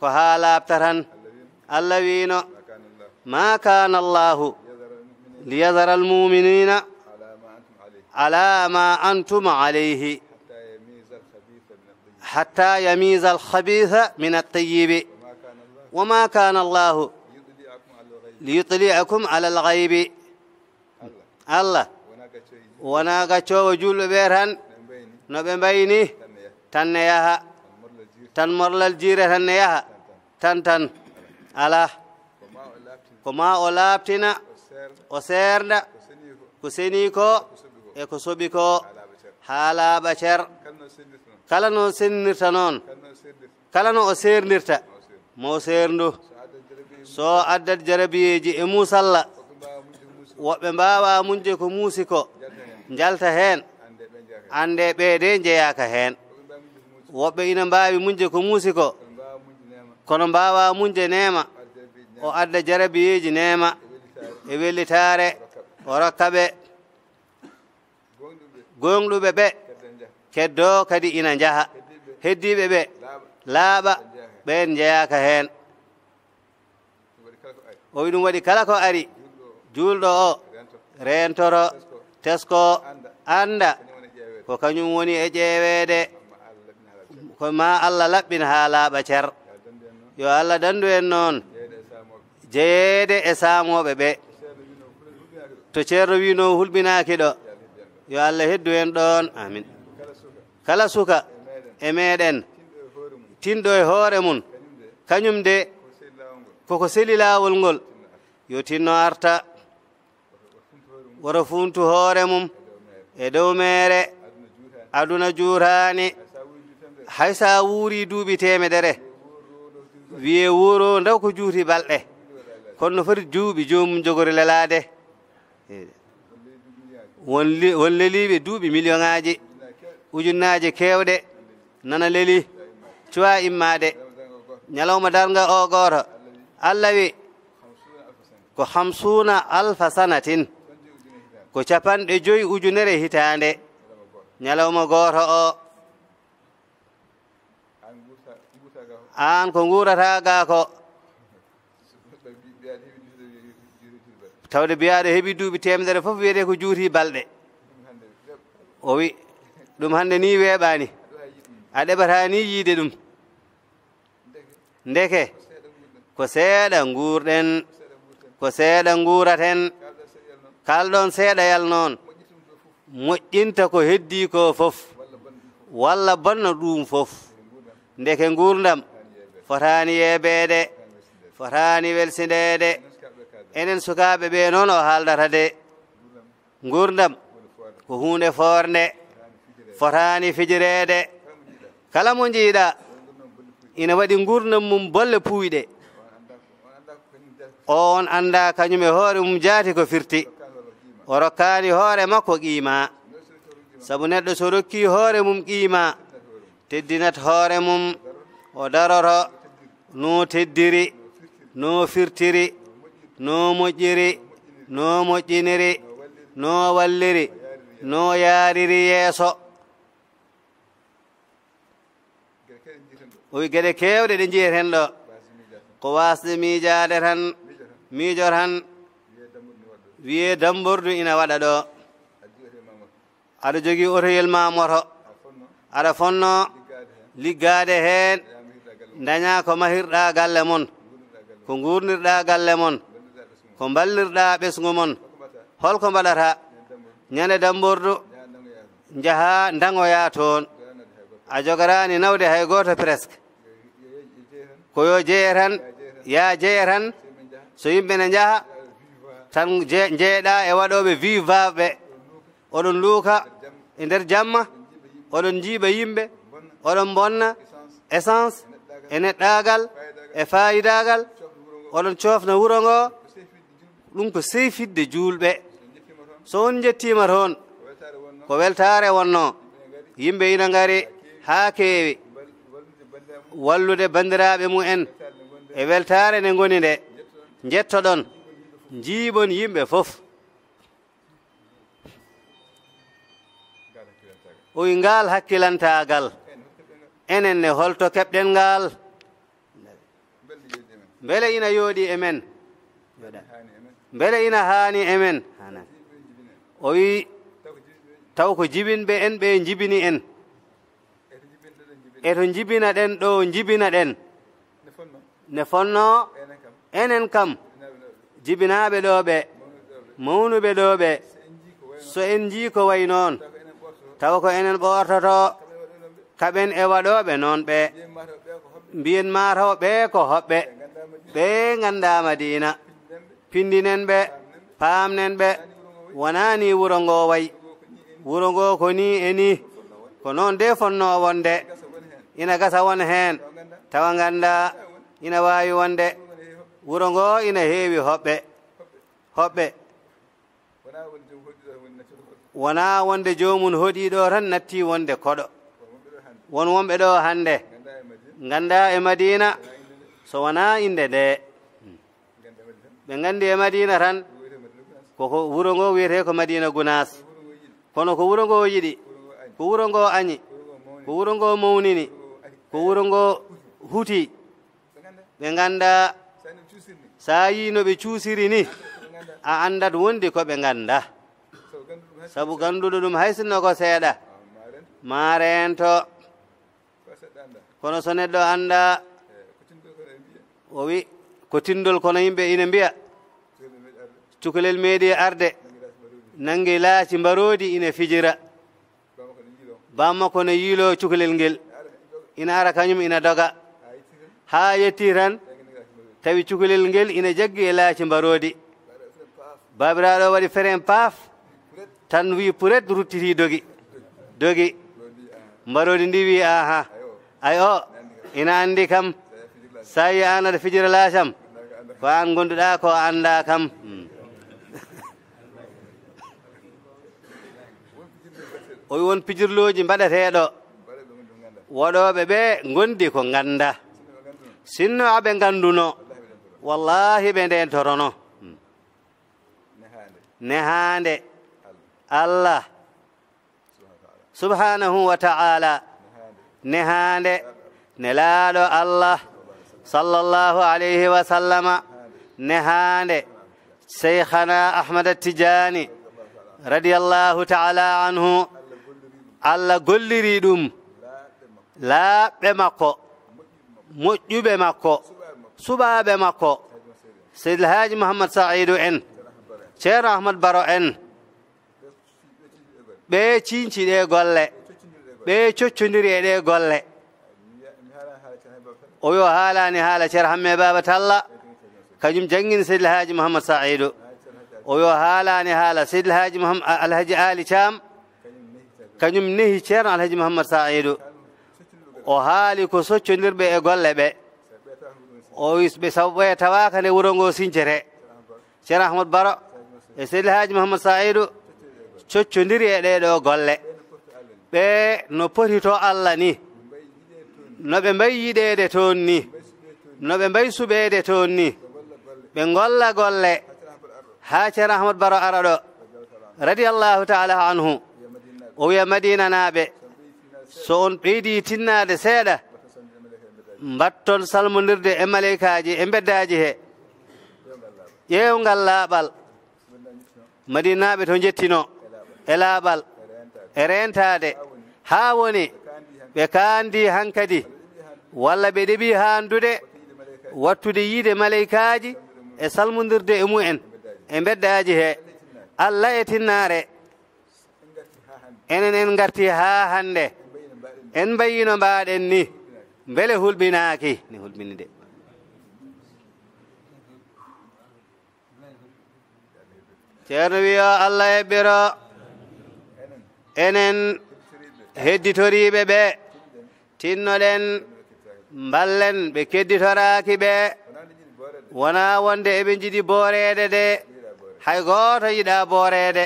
ko haa laaɓta tan. Allah wiino, "Ma kana Allahu liyadhara al-mu'minina ala ma antum alayhi, hatta yamiza al-khabitha min at-tayyib. Wa ma kana Allahu liyutli'akum ala al-ghaybi." Allah wonaa gaccoowo juulɓe ɓe tan, no ɓe mbayni, tan ne yaha. Tan morlal jiire tan ne yaha. Tan, tan. Alaa. Ko ma o laaɓtina, o seernda, ko seni ko, e ko soɓi ko, haa laaɓa cer. Kala no sennirta noon, kala no o seerndirta, mo seerndu. So addat jarabiyeeji e muusalla, woɓɓe mbaawa muñde ko muusi ko, njalta heen, annde ɓe de njeyaaka heen. Woɓɓe ina mbaawi muñde ko muusi ko, kono mbaawa muñde neema. O adda jarabiyeeji neema e wellitaare, o rokka ɓe. Gooŋɗuɓe ɓe, keddoo kadi ina njaha. Heddiiɓe ɓe, laaɓa, ɓeen njeyaaka heen. O wi ɗum waɗi kala ko ari, juulɗo o reentoro, tesko, annda ko kañum woni e ƴeeweede. Ko ma Allah laɓɓin haa laaɓa cer. Yo Allah danndu en noon. Jeyeede e saamooɓe ɓe. To ceerno wiino hulɓinaaki ɗo, yo Allah heddu en ɗoon. Amin. Kala suka e meeɗen tinɗo e hoore mum, kañum de koko seli laawol ngol, yo tinno arta. Woto funtu hoore mum e dow meere. Aduna juutaani. Hay so a wuuri duuɓi teemedere, wiyee wuuro ndaw ko juuti balɗe, kono no foti duuɓi joomum jogori lelaade. Won li-, won leliiɓe duuɓi miliyoŋaaji, ujunnaaje keewɗe, nana leli, cuwaa immaade. Ñalawma darnga o gooto, Allah wi, ko hamsuuna alfa sanatin, ko capanɗe joyi ujunere hitaande. Ñalawma gooto o, aan ko nguurata gaa ko. Tawde biyaaɗo heɓi duuɓi teemedere fof, wiyetee ko juuti balɗe. O wi, ɗum hannde ni weeɓaani. A ɗeɓataa ni yiide ɗum. Ndeke, ko seeɗa nguurɗen, ko seeɗa nguuraten. Kalɗon seeɗayal noon, moƴƴinta ko heddii ko fof, walla bonna ɗum fof. Ndeke nguurndam fotaani yeebeede, fotaani welsindeede. Enen sukaaɓe ɓe noon o haaldata de. Nguurndam ko huunde foornde, fotaani fijireede. Kala mo njiiɗa ina waɗi nguurndam mum bolle puuyɗe, o on annda kañum e hoore mum jaati ko firti. O rokkaani hoore makko qiima. Sabu neɗɗo so rokkii hoore mum qiima, teddinat hoore mum, o daroro no teddiri, no firtiri, no moƴƴiri, no moƴƴiniri, no walliri, no yaariri yeeso. O wi geɗe keewɗe ɗe njiyeten ɗo, ko waasde miijaade tan, miijo tan, wiyee dambordu ina waɗa ɗo. Aɗa jogii otoyel ma moto, aɗa fonnoo liggaade heen, ndañaa ko mahirɗaa galle mon. Ko nguurnirɗaa galle mon, ko mballirɗaa ɓesngu mon. Holko mbaɗata? Ñande dammbordu, njaha ndaŋoya toon. A jogoraani nawde hay gooto presque. Ko yo jeye tan, ya jeye tan. So yimɓe ne njaha, tan je-, njeyeɗaa e waɗooɓe vive ɓe. Oɗon luuka e nder jamma, oɗon njiiɓa yimɓe, oɗon mbonna essence e neɗɗaagal, e faayidaagal, oɗon coofna wuro ngo. Ɗum ko seyfitde juulɓe. So on njettiima toon, ko weltaare wonnoo. Yimɓe ina ngari haa keewi, wallude banndiraaɓe mumen e weltaare nde ngoni nde. Njettoɗon, njiiɓon yimɓe fof. O wi, ngaal hakkilantaagal, enen ne, holto keɓɗen ngaal? Mbele ina yooɗi e men? Mbele ina haani e men? Haanaani. O wi, taw ko jibinɓe en ɓe njibini en. E to njibinaɗen ɗo njibinaɗen. Ne fonnoo enen kam, jibinaaɓe ɗo ɓe, mawnuɓe ɗo ɓe. So en njii ko wayi noon, taw ko enen ɓoortoto, kaɓen e waɗooɓe noon ɓe. Mbiyen maa taw ɓe ko hoɓɓe, ɓe nganndaa Madiina. Pindinen ɓe, paamnen ɓe. Wonaa nii wuro ngoo wayi. Wuro ngoo ko nii e nii. Ko noon de fonnoo wonde. Ina gasa won heen, tawa nganndaa. Ina waawi wonde wuro ngoo ina heewi hoɓɓe. Hoɓɓe. Wonaa wonde joomum hoɗii ɗo tan natti wonde koɗo. Won wonɓe ɗo hannde, nganndaa e Madiina, so wonaa innde nde. Ɓe nganndi e Madiina tan, ko, ko wuro ngo wiyetee ko Madiina Gunaas. Kono ko wuro ngo yiɗi, ko wuro ngo añi, ko wuro ngo mawnini, ko wuro ngo huti. Ɓe nganndaa, so a yii no ɓe cuusiri ni, a anndat wondi ko ɓe nganndaa. Sabu gannduɗo ɗum hay sinno ko seeɗa, maa reento. Kono so neɗɗo anndaa, o wi, ko tinndol kono yimɓe ina mbiya, cukalel meeɗi arde, nanngi laaci mbaroodi ina fijira. Bammakko ne yiiloo cukalel ngel, ina ara kañum ina doga. Haa yetti tan, tawi cukalel ngel ina jaggi e laaci mbaroodi. Baabiraaɗo waɗi feren paaf, tan wi puret, ruttiti dogi. Dogi. Mbaroodi ndi wi, "Aha, ay o, ina anndi kam, sa yi aan aɗa fijira laacam, ko aan ngonduɗa ko annda kam." Hmm. O wi won pijirlooji mbaɗeteeɗo. Woɗooɓe ɓe ngondi ko ngannda. Sinno aɓe ngannduno, wallahi ɓe ndentorono. Hmm. Nehaande Allah subhanahu wa ta'ala, nehaande nelaaɗo Allah sallallahu alayhi wa sallama, nehaande Seykhana Ahmad Tijani radiyallahu ta'ala anhu. Allah golliri ɗum laaɓɓe makko, moƴƴuɓe makko, suɓaaɓe makko, Seydi El Haaji Muhammad Sa'idu en, Ceerno Ahmad Baro en, ɓe ciiñci ɗe golle, ɓe coccondiri e ɗe golle. O wi o haalaani haala Ceerno Hamme Baaba Talla, kañum janngini Seydi El Haaji Muhammad Sa'idu. O wi o haalaani haala Seydi El Haaji Muhammad, Alhaji Ali Caam, kañum nehi Ceerno Alhaji Muhammad Sa'idu. O haali ko soccondirɓe e golle ɓe. O wi ɓe sabu ɓe tawaaka nde wuro ngo sincete. Ceerno Ahmad Baro e Seydi El Haaji Muhammad Sa'idu coccondiri e ɗee ɗoo golle. Ɓe no poti to Allah ni, no ɓe mbayi yiɗeede toon ni, no ɓe mbayi suɓeede toon ni, ɓe ngolla golle haa Ceerno Ahmad Baro ara ɗo, radiyallahu ta'ala anhu. O wiya Madinanaaɓe, so on ɓeydi tinnaade seeɗa, mbatton salmondirde e maleykaaji e mbeddaaji he. Ƴeewngal laaɓal. Madinaaɓe to njettino e laaɓal, e reentaade, haa woni ɓe kaandi hankadi, walla ɓe ɗeɓi haandude, wattude yiide maleykaaji e salmondirde e mumen e mbeddaaji he. Alla e tinnaare, enen en ngarti haa hannde. En mbayino mbaɗen ni. Mbele hulɓinaaki? Ni hulɓini de. Ceerno wi yo Alla heɓɓiro enen hedditoriiɓe ɓe. Tinnoɗen, mballen ɓe kedditoraaki ɓe. Wonaa wonde eɓe njiɗi booreede de, hay gooto yiɗaa booreede.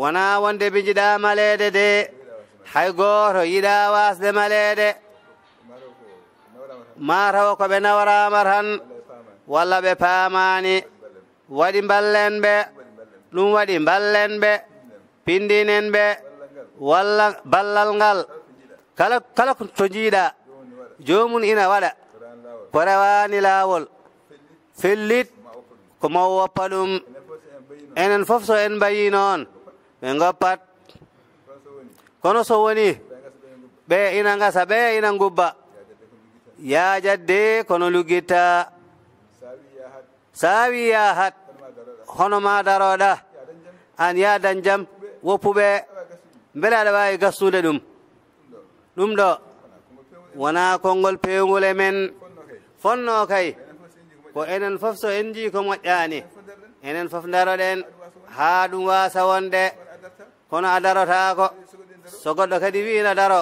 Wonaa wonde ɓe njiɗaa maleede de, hay gooto yiɗaa waasde maleede. Maa taw ko ɓe nawraama tan, walla ɓe paamaani. Waɗi mballen ɓe, ɗum waɗi mballen ɓe, pinndinen ɓe, walla ballal ngal. Kala, kala ko to njiiɗa, joomum ina waɗa ko rewaani laawol. Fellit, ko mo woppa ɗum. Enen fof so en mbayii noon, ɓe ngoppat. Kono so woni ɓe ina ngasa, ɓe ina ngubba, yaajat de kono luggitta. Saawi yaahat, hono ma daroɗa, aan yaa dañ jam, woppuɓe, mbele aɗa waawi gasnude ɗum? Ɗum ɗo wonaa konngol peewngol e men fonnoo kay. Ko enen fof so en njii ko moƴƴaani, enen fof ndaroɗen haa ɗum waasa wonde. Kono a darotaako. So goɗɗo kadi wiyi na daro,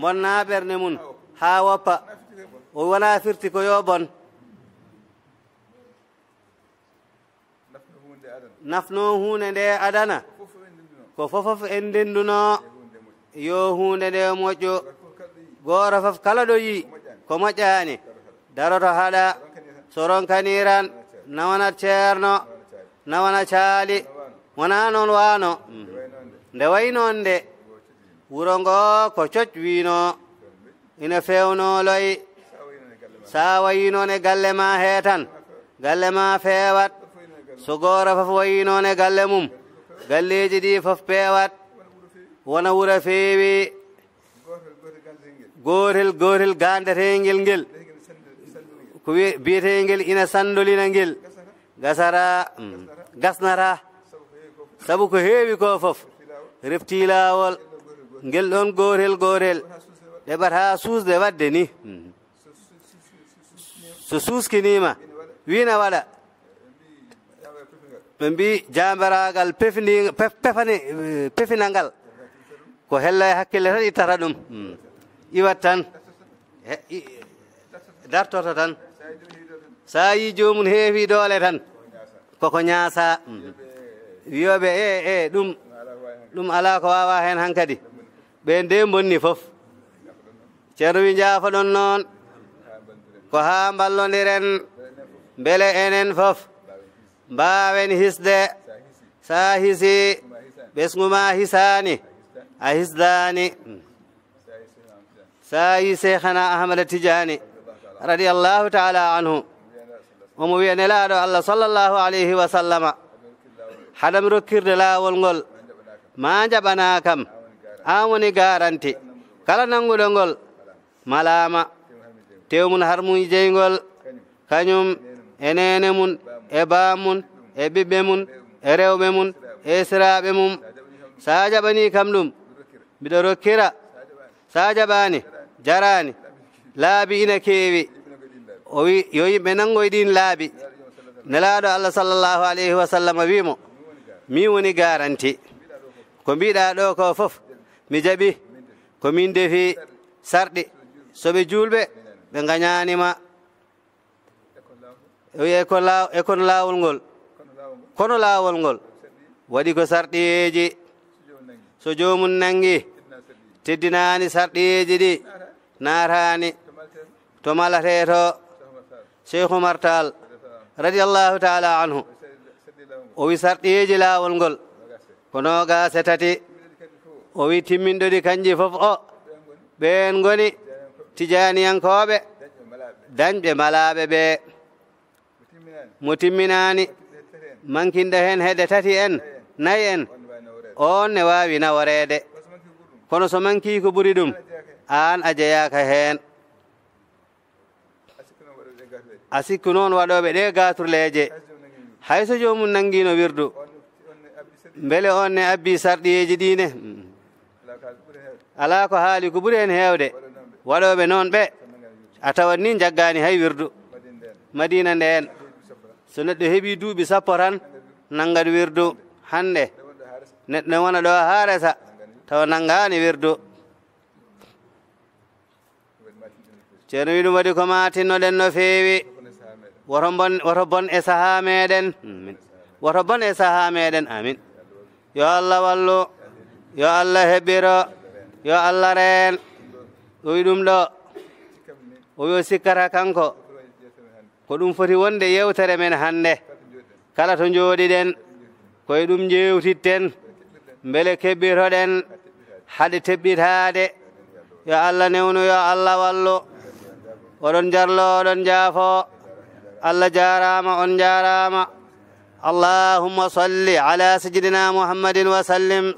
bonna ɓernde mum haa woppa. O wonaa firti ko yo bon. Nafnoo huunde nde adana, ko fofof en ndenndunoo yo huunde nde moƴƴo. Gooto fof kala ɗo yii ko moƴƴaani, daroto haɗa. So ronkanii tan, nawana ceerno, nawana caali. Wonaa noon waano. Nde wayi noon nde, wuro ngo ko coc wiino, ina feewnoo loy. Sa wayii noon e galle ma hee tan, galle ma feewat. So gooto fof wayii noon e galle mum, galleeji ɗi fof peewat. Wona wuro feewi. Gootel, gootel gaandeteengel ngel. Ko wi-, biyeteengel ina sanndolina ngel. Gasata, mm, gasnata. Sabu ko heewi ko fof refti laawol. Ngel ɗoon gootel, gootel. Ɗeɓata suusde waɗde ni. Mm. So suuskiniima, wiina waɗa. Ɓe mbii jaambaraagal pefndi-, pef-, pefani-, eh, pefinangal. Ko hella e hakkille tan ittata ɗum. Hmm. Iwat tan. He-, i-, dartoto tan. Sa yii joomum heewi doole tan, koko ñaasa. Hmm. Wiyooɓe, e, e, ɗum, ɗum alaa ko waawaa heen hankadi. Ɓeen de mbonni fof. Ceerno wi njaafoɗon noon, ko haa mballondiren, mbele enen fof mbaawen hisde. Sa hisi, ɓesngu ma hisaani, a hisdaani. Sa yi Seykhana Ahmada Tijaani, radiyallahu taala anhu, omo wiya Nelaaɗo Allah, sallallahu alayhi wa sallama, haɗam rokkirde laawol ngol, ma njaɓanaa kam, aan woni garanti. Kala nannguɗo ngol, malaama. Tew mum harmum jeyngol, kañum, e neene mum, e baam mum, e ɓiɓɓe mum, e rewɓe mum, e esiraaɓe mum. Sa jaɓanii kam ɗum, mbiɗo rokkira. Sa jaɓaani, jaraani, laabi ina keewi. O wi, yo yimɓe nanngoy ɗiin laabi. Nelaaɗo Allah, sallallahu alayhi wa sallam, wi mo, mi woni garanti. Ko mbiɗa ɗo ko fof, mi jaɓi. Ko min defi sarɗi. So ɓe juulɓe, ɓe ngañaani ma. O wiya, e ko laaw-, e kono laawol ngol, kono laawol ngol waɗi ko sarɗiyeeji. So joomum nanngi, teddinaani sarɗiyeeji ɗi, naataani to maletee to. Cheikh Oumar Tall, radiyallahu taala anhu, o wi sarɗiyeeji laawol ngol ko noogaas e tati. O wi timminɗo ɗi kanji fof o, ɓeen ngoni tijaaniyankooɓe dañɓe malaaɓe ɓe. Mo timminaani, mankinɗo heen heede tati en, nayi en, oon ne waawi naworeede. Kono so mankii ko ɓuri ɗum, aan a jeyaaka heen. A sikku noon waɗooɓe ɗee gaaturleeje, hay so joomum nanngiino wirdu, mbele oon ne abbii sarɗiyeeji ɗii ne? Alaa ko haali ko ɓuri heen heewde, waɗooɓe noon ɓe, a tawat ni njaggaani hay wirdu. Madiina ndeen, so neɗɗo heɓii duuɓi sappo tan, nanngat wirdu. Hannde, neɗɗo ne wona ɗo haa resa, tawa nanngaani wirdu. Ceerno wi ɗum waɗi ko maatinnoɗen no feewi. Woto bon, woto bon e sahaa meɗen. Amin. Woto bon e sahaa meɗen. Amin. Yo Allah wallu. Yo Allah heɓɓiro. Yo Allah reen. O wi ɗum ɗo. O wi o sikkata kanko. Ko ɗum foti wonde yewtere men hannde. Kala to njooɗiɗen, ko e ɗum njeewtitten, mbele keɓɓitoɗen hade teɓɓitaade. Yo Allah newnu, yo Allah wallu. Oɗon jarlo, oɗon jaafo. Allah jaaraama, on njaaraama. Allahumma salli ala sayyidina Muhammadin wa sallim.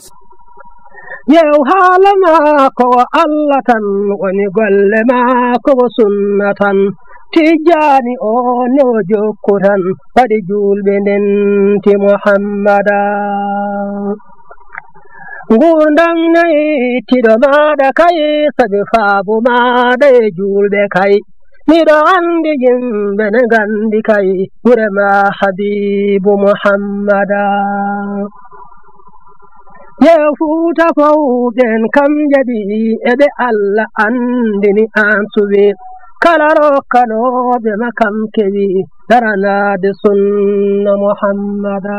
Yew haala maako o Allah tan woni golle maako o sunna tan. Tijjaani o ne o jokku tan waɗi juulɓe ndenti Muhammada. Nguurndam nayi tiɗo maaɗa kay, sabi faabu maaɗa e juulɓe kay. Miɗo anndi yimɓe ne nganndi kay gure ma Habiibu Muhammada. Yew Fuuta fow ɓeen kam jaɓi e ɓe Allah anndini aan suɓi. Kala rokkanooɓe ma kam kewi daranaade sunna Muhammada.